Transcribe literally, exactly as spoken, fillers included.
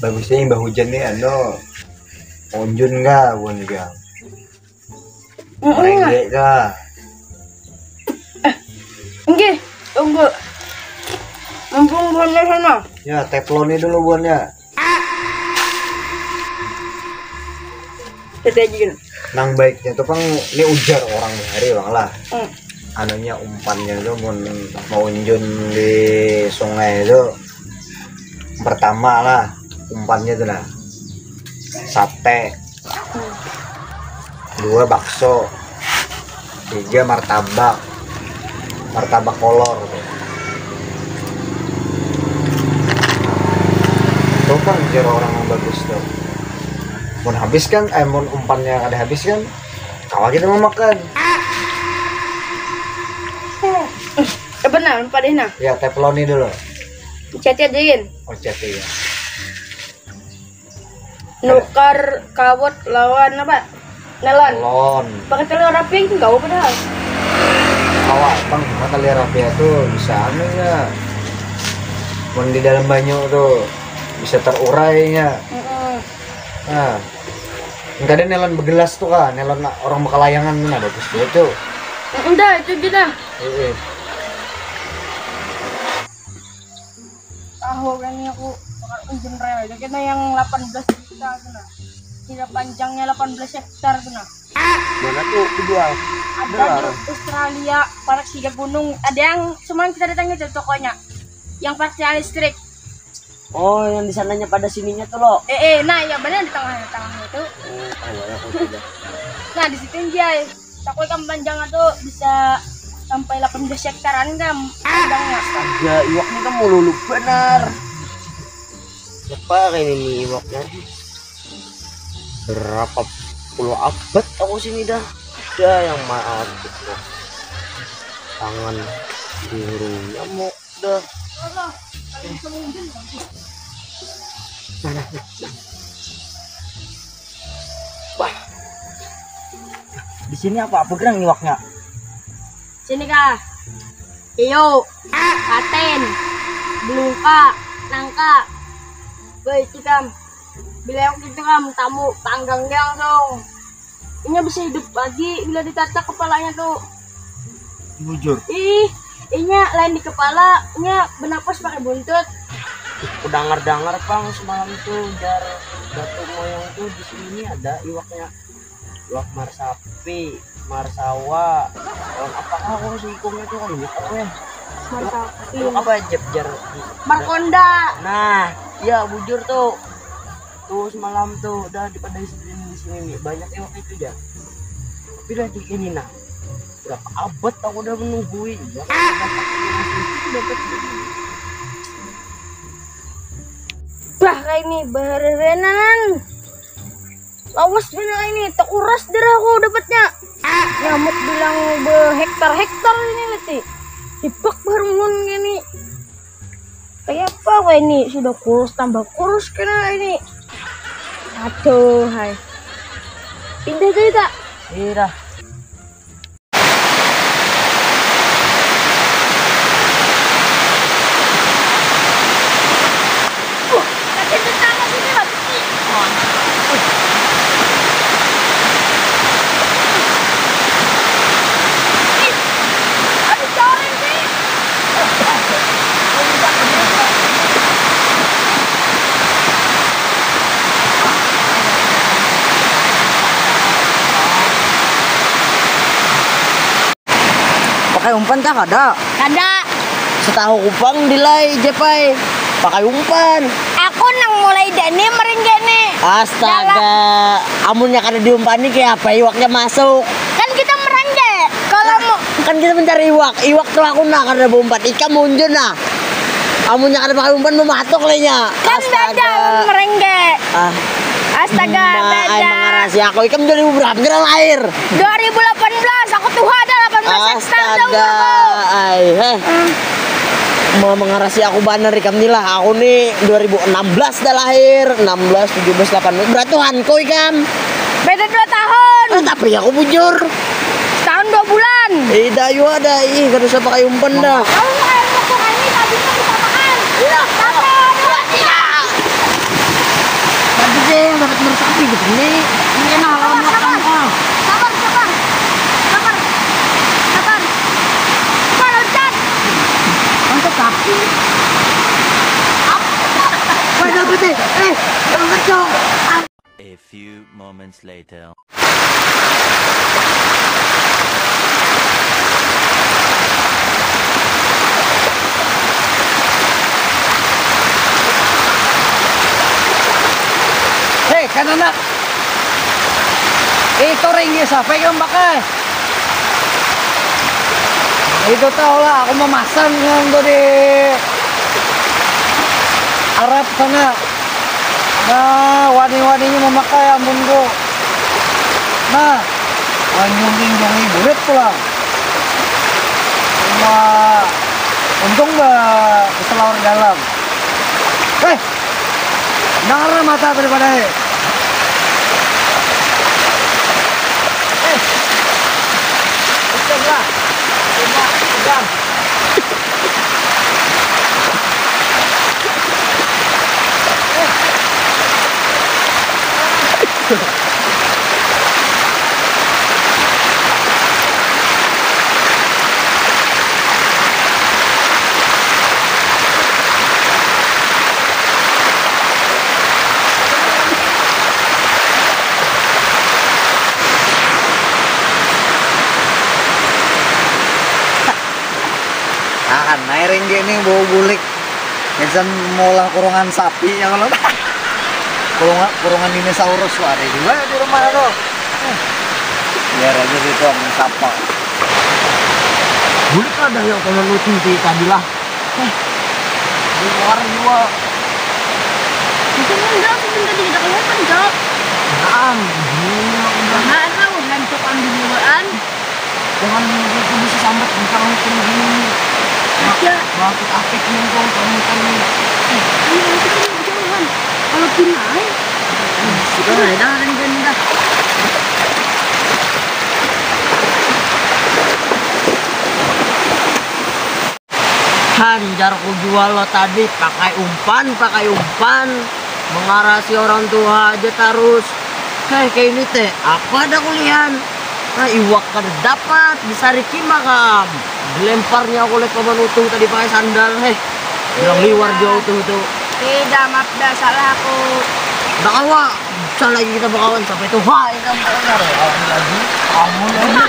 Bagusnya imbah hujan nih, anu, unjun kah buhan ikam? Merengge kah? Enggih, tunggu. Mumpung buhannya sana. Ya, tefloni dulu buhannya. Tete aja gini. Nang baiknya tuh pang, ini ujar orang hari bang lah. Hmm. Anunya umpannya tuh mun mau unjun di sungai itu pertama lah umpannya tuh nah sate, dua bakso, tiga martabak, martabak kolor tuh. Tuh kan ujar orang yang bagus tuh. Mun habis kan, eh mun umpannya ada habis kan, kawa kita mau makan. Eh, benar, Pak Dina. Ya, tefloni dulu. Chat ya, Din. Oh, chat ya. Nukar kawat lawan apa? Nelon. Nelon. Pakai telur api itu enggak apa dah. Kawat, bang, pakai telur api itu bisa anu ya. Mun di dalam banyu tuh bisa terurainya. Mm -mm. Nah, enggak ada nelon begelas tuh kan, nelon orang berkelayangan tuh nah bagus juga tuh. Enggak, itu kita. Iya. Tahu kan ini aku bakal unjun rel aja kita yang delapan belas juta tuh nah. Tidak panjangnya delapan belas hektar tuh nah. Mana tuh dijual? Ada di Australia, parak tiga gunung. Ada yang cuman kita datangnya tuh tokonya. Yang parak listrik. Oh, yang di sananya pada sininya tuh lo. Eh, eh, nah ya benar di tengah-tengahnya itu. Oh, tahu ya aku tidak. Nah, di situ dia. Takut kan panjangnya tuh bisa sampai delapan belas hektaran kan panjangnya. Astaga, iwak ini kan melulu benar. Siapa kayak ini iwaknya? Berapa puluh abad aku sini dah. Ada yang maaf gitu. Tangan burung nyamuk. Dah. Wah. Di sini apa apa gerang iwaknya? Sini kah? Iyo, katen, belungka, nangka. Baik, cikam. Bila yang gitu kam tamu panggang dia langsung. Inya bisa hidup lagi bila ditacak kepalanya tuh. Bujur. Ih, inya lain di kepala, inya bernapas pakai buntut. Aku dengar-dengar pang semalam tuh jar batu moyong tuh di sini ada iwaknya. Iwak marsapi, marsawa. Iwak apa kah aku si ikungnya tuh kalau gitu apa ya? Marsapi. Iwak apa jar jar? Markonda. Nah, iya bujur tuh. Tuh semalam tuh udah di pada sini di sini nih banyak iwak itu ya. Tapi lagi ini nah berapa abad aku udah menunggui ya. Bah kayak ini baherenan. Lawas bener ini, tak kuras darah aku dapatnya. Nyamuk bilang berhektar-hektar ini nanti. Hipak baru ini. Kayak apa weh ini sudah kurus tambah kurus kena ini. Aduh hai. Pindah deh tak? Iya. Pakai umpan kah kada? Kada. Setahu kupang dilai jepai pakai umpan. Aku nang mulai dani meringgene. Astaga, amunnya kada diumpani kayak apa iwaknya masuk? Kan kita merengge. Kalau mau kan kita mencari iwak, iwak tuh aku nah kada berumpat, ikan muncul nah. Amunnya kada pakai umpan mematuk lah nya. Kan beda merengge. Ah. Astaga, beda. Ay, mengarasi aku. Ikam dua ribu berapa kira lahir? Dua ribu delapan belas. Aku tuha ada delapan belas hektar. Astaga, ay, heh. Hmm. Mau mengarasi aku banar ikam ni lah. Aku ni dua ribu enam belas dah lahir. Enam belas, tujuh belas, delapan belas. Beratuhan kau ikam. Beda dua tahun. Ah, tapi aku bujur. Setahun dua bulan. Eh, dayu ada. Ih, kada usah pakai umpan dah. Kalau mau air kotoran ini tadinya disamaan. Iya. Tapi ada. Iya. Eh, dapat merusak apa gitu nih? Ini enak lawan makan. Oh, Sabar, sabar. Sabar. Sabar. Sabar, loncat. Loncat kaki. Apa? Wah, dapat deh. Eh, loncat dong. A few moments later. Hei, kan anak. Itu ringgit siapa yang pakai? Itu tahu lah, aku memasang yang tuh di Arab sana. Nah, wani-waninya memakai, ampun bro. Nah, wanjung-winjungi burit pulang. Cuma untung bah keselawar dalam. Eh, nara mata daripada eh. Eh, Ustaz lah. Coba pegang. Tahan air ini bau bulik. Insan maulah kurungan sapi ya kalau kurungan, kurungan dinosaurus tuh ada juga di rumah tuh. Biar aja gitu, aku sapa. Bulik ada yang konon lucu di tadi lah. Di luar juga. Itu enggak, sebentar kita kelihatan enggak? Nah, ini udah Nah, tahu hantu kambing bawaan. Jangan itu bisa sambat bintang itu begini. Ada. Bakit apik nih kau kamu kan. Iya, itu kan jauhan. Kalau pinain, sudah dah kan kan dah. Hanjar ku jual lo tadi pakai umpan, pakai umpan, mengarasi orang tua aja tarus. Heh, kayak ini teh, apa ada kulihan? Nah, iwak kada dapat, disariki makam. Dilemparnya aku oleh paman utuh tadi pakai sandal, heh. Bilang liwar jauh tuh tuh. Tidak, maaf dah, salah aku. Dah kawa, bisa lagi kita bakawan sampai tuha ya kan. Kamu lagi.